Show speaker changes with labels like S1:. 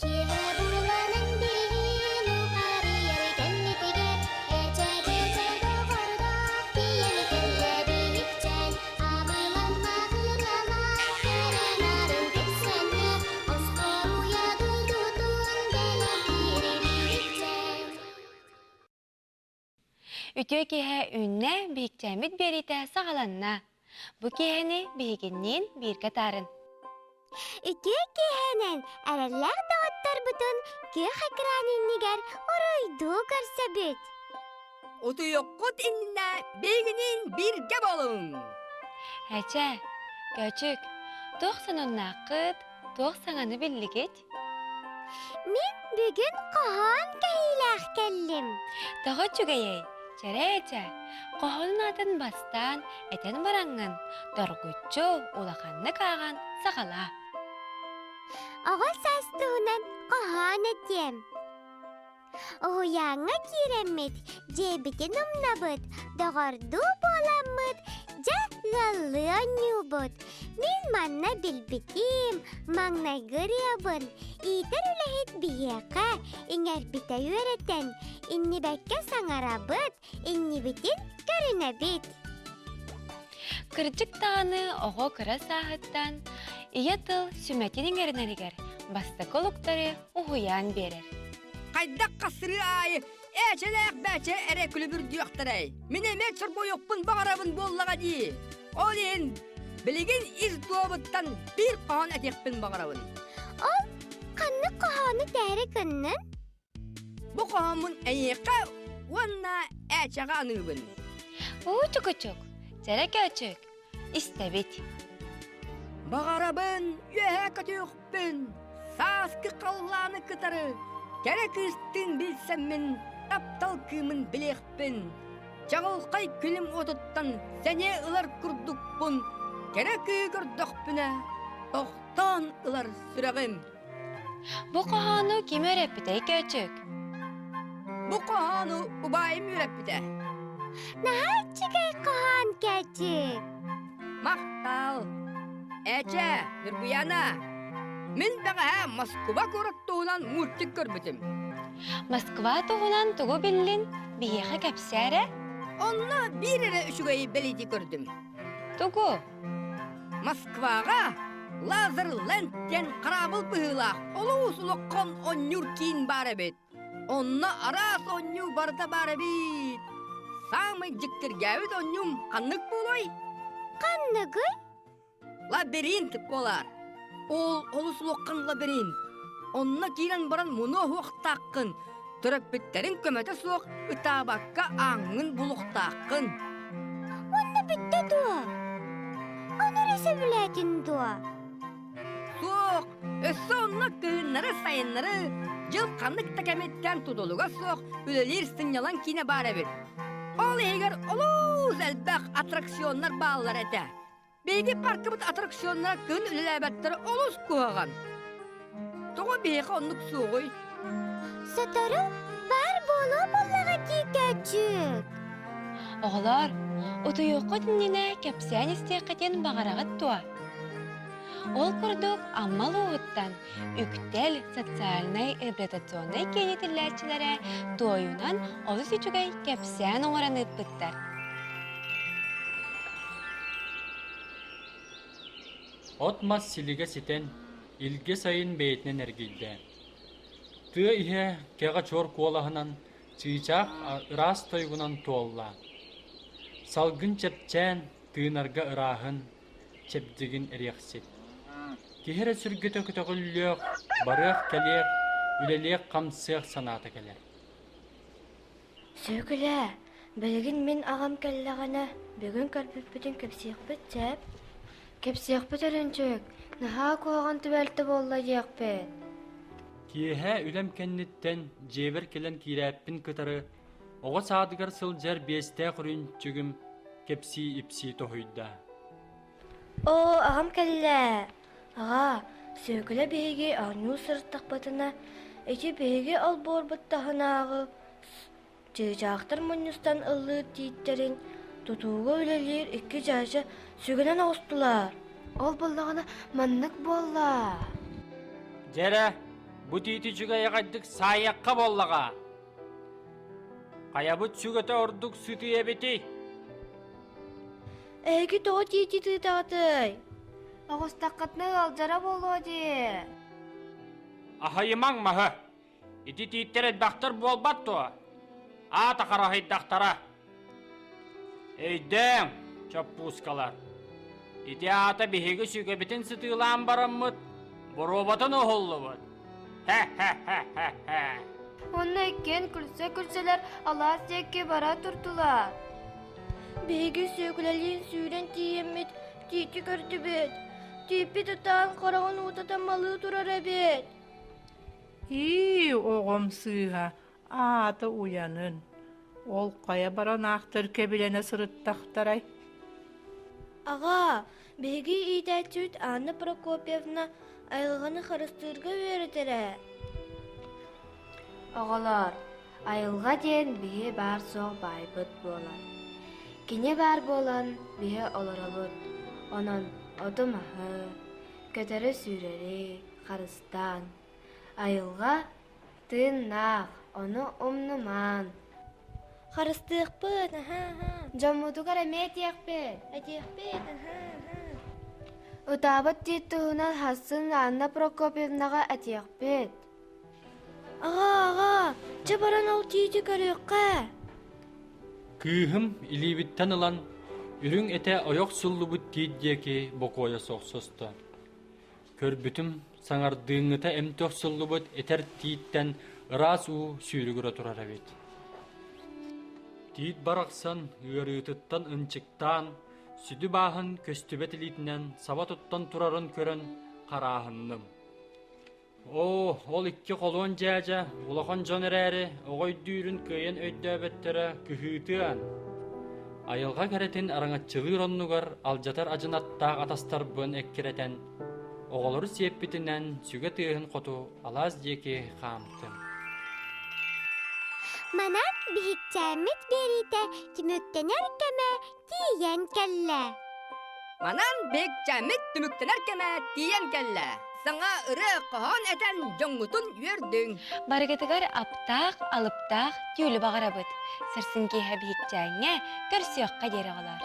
S1: Киэһэ буланан биһиги нухарыйар кэннитигэр эчэ-бэчэ доҕордоох тиийэн кэллэ биһикчээн абылаҥ маһыралаах кэрэ нарын кэпсээннэ оскоруйа дойдутун бэлэхтиир биһикчээн.
S2: Үтүө киэһэ үүннэ, биһикчээммит биэриитэ саҕаланна. Бу киэһэни биһигинниин бииргэ таарын.
S1: Үтүө киэһэнэн эрэллээх доҕотторбутун күөх экран иннигэр уруйдуу көрсөбүт.
S3: Утуйуккут иннинэ биһигиниин бииргэ буолуҥ!
S2: Эчэ, Көчүк, туох сонуннааххыт, туох саҥаны биллигит?
S1: Мин бүгүн хоһоон кэһиилээх кэллим.
S2: Тоҕо үчүгэйэй, чэрэ-эчэ, хоһоонун аатын бастаан этэн бараҥҥын, доргуччу улаханнык ааҕан саҕалаа.
S1: Оҕо саас туһунан хоһоон этиэм. Уһуйааҥҥа киирэммит, дьиэбитин умнабыт, доҕордуу буоламмыт, дьэ ыаллыы оонньуубут. Мин манна билбитим, маҥнайгы ырыабын иитэр үлэһит биһиэхэ иҥэрбитэ үөрэтэн, иннибэккэ саҥарабыт, иннибитин көрүнэбит.
S2: Кырдьык даҕаны оҕо кыра сааһыттан ийэ тыл сүмэтин иҥэринэригэр бастакы олуктары уһуйаан биэрэр.
S3: Хайдах хасырыы аайы ээчэлээх бээчэ эрэ күлүбүрдүөхтэрэй. Мин эмиэ чорбойуохпун баҕарабын буоллаҕа дии. Ол иһин билигин ис дуобуттан биир хоһоон этиэхпин баҕарабын.
S1: Ол ханнык хоһоону тээри гыннын?
S3: Бу хоһооммун эйиэхэ уонна ээчэҕэ аныыбын.
S2: Уу чукучук, чэрэ көөчүк, истэбит.
S3: Баҕарабын үөһэ көтүөхпүн, сааскы халлааны кытары кэрэ кыыстыын билсэммин таптал кыымын билиэхпин, чаҕылхай күлүм уотуттан сэниэ ылар курдукпун, кэрэ кыы көрдөхпүнэ тохтоон ылар сүрэҕим.
S2: Бу хоһоону ким үөрэппитэй Көөчүк?
S3: Бу хоһоону убайым үөрэппитэ.
S1: Наһаа үчүгэй хоһоон Көөчүк.
S3: Махтал! Эчэ, Ньургуяна, мин бэҕэһээ Москва куорат туһунан мультик көрбүтүм.
S2: Москва туһунан тугу биллин биһиэхэ кэпсээ эрэ.
S3: Онно биир эрэ үчүгэйи бэлиэтии көрдүм.
S2: Тугу?
S3: Москваҕа Лазерленд диэн хараабыл быһыылаах олус улахан оонньуур киин баар эбит. Онно араас оонньуу барыта баар эбит. Саамай дьиктиргээбит оонньуум ханнык буолуой?
S1: Ханныгый?
S3: Лабиринт буолар. Ол олус улахан лабиринт. Онно киирэн баран муну оһуохтааххын, төрөппүттэриҥ көмөтө суох ытаабакка ааҥҥын булуохтааххын.
S1: Онно бүттэ дуо? Ону эрэ сөбүлээтин дуо?
S3: Суох, өссө онно кыһыннары-сайыннары дьыл ханнык да кэмиттэн тутулуга суох үлэлиир сынньалаҥ киинэ баар эбит. Ол иһигэр олус элбэх аттракционнар бааллар этэ. Биһиги паркабыт аттракционнара кыһын үлэлээбэттэрэ олус куһаҕан. Тоҕо биһиэхэ оннук суоҕуй?
S1: Сотору баар буолуо буоллаҕа дии Көөчүк.
S2: Оҕолоор, утуйуоххут иннинэ кэпсээн истиэххитин баҕараҕыт дуо? Ол курдук Амма улууһуттан Үктэл социальнай реабилитационнай киин иитиллээччилэрэ туойунан олус үчүгэй кэпсээн оҥорон ыыппыттар.
S4: От-мас силигэ ситэн, илгэ сайын бэйэтинэн эргийдэ. Тыа иһэ кэҕэ чуор куолаһынан, чыычаах ыраас тойугунан туолла. Салгын чэпчээн, тыынарга ырааһын, чэбдигин эриэхсит. Киһи эрэ сүргэтэ көтөҕүллүөх, барыах-кэлиэх, үлэлиэх-хамсыах санаата кэлэр.
S5: Сүөкүлэ, билигин мин аҕам кэллэҕинэ, бүгүн көрбүппүтүн кэпсиэхпит сөп? Кэпсиэхпит Өрүнчүк, наһаа куһаҕан түбэлтэ буолла диэхпит.
S4: Киэһэ үлэм кэнниттэн дьиэбэр кэлэн киирээппин кытары оҕо саадыгар сылдьар биэстээх Өрүнчүгүм кэпсии-ипсии тоһуйда.
S5: Оо, аҕам кэллэ! Аҕаа, Сүөкүлэ биһиги оонньуу сырыттахпытына, ити биһиги олбуорбут таһынааҕы чыычаахтар мунньустан ыллыыр тииттэрин тутууга үлэлиир икки дьээдьэ сүгэнэн оҕустулар. Ол буоллаҕына маннык буолла.
S4: Дьэрэ, бу тиити үчүгэй аҕайдык саайыахха буоллаҕа. Хайабыт сүгэтэ ордук сытыы эбитий?
S5: Эһиги тоҕо тиити тыытаҕытый? Оҕустаххытына ыалдьара буолуо дии.
S4: Аһыйымаҥ маһы. Ити тииттэр элбэхтэр буолбат дуо? Аата хараһыйдахтара. Өйдөөҥ, чоппуускалар. Ити аата биһиги сүгэбитин сытыылаан бараммыт, боруобатын уһуллубут. Хэ-хэ-хэ-хэ-хэ.
S5: Онно иккиэн күлсэ-күлсэлэр алаас диэки бара турдулар. Биһиги Сүөкүлэлиин сүүрэн тиийэммит, тиити көрдүбүт. Тииппит ытаан хараҕын уута таммалыы турар эбит.
S6: Ии, оҕом сыыһа, аата уйанын. Ол хайа баран аахтар кэбилэнэ сырыттахтарай?
S5: Аҕаа, биһиги иитээччибит Анна Прокопьевна айылҕаны харыстыырга үөрэтэрэ. Оҕолоор, айылҕа диэн биһи баар-суох баайбыт буолар. Кини баар буолан биһи олоробут, онон оту-маһы, көтөрү-сүүрэри харыстаан, айылҕа тыыннаах, ону умнумаан. Харыстыахпыт, аһаа, аһаа. Дьоммутугар эмиэ этиэхпит. Этиэхпит, аһаа, аһаа. Ытаабыт диир туһунан сарсын Анна Прокопьевнаҕа этиэхпит. Аҕаа, аҕаа, чэ баран ол тиити көрүөххэ.
S4: Кыыһым илиибиттэн ылан, үрүҥ этэ ойох суллубут тиит диэки бокуойа суох состо. Көрбүтүм, саҥардыыҥҥыта эмти охсуллубут этэр тииттэн ыраас уу сүүрүгүрэ турар эбит. Тиит барахсан ыарыытыттан ынчыктаан, сүдү бааһын көстүбэт илиитинэн саба туттан турарын көрөн харааһынным. Оо, ол икки холуон дьээдьэ улахан дьон эрээри оҕо өйдүүрүн кыайан өйдөөбөттөрө кыһыытыан. Айылҕа кэрэтин араҥаччылыыр оннугар алдьатар адьынаттаах атастарбын эккирэтэн, оҕолору сиэппитинэн сүгэ тыаһын хоту алаас диэки хаамтым.
S1: Манан биһикчээммит биэриитэ түмүктэнэр кэмэ тиийэн кэллэ.
S3: Манан биһикчээммит түмүктэнэр кэмэ тиийэн кэллэ. Саҥа ырыа хоһоон этэн дьоҥҥутун үөрдүҥ.
S2: Барыгытыгар аптаах, алыптаах түүлү баҕарабыт. Сарсын киэһэ биһикчээҥҥэ көрсүөххэ диэри оҕолоор.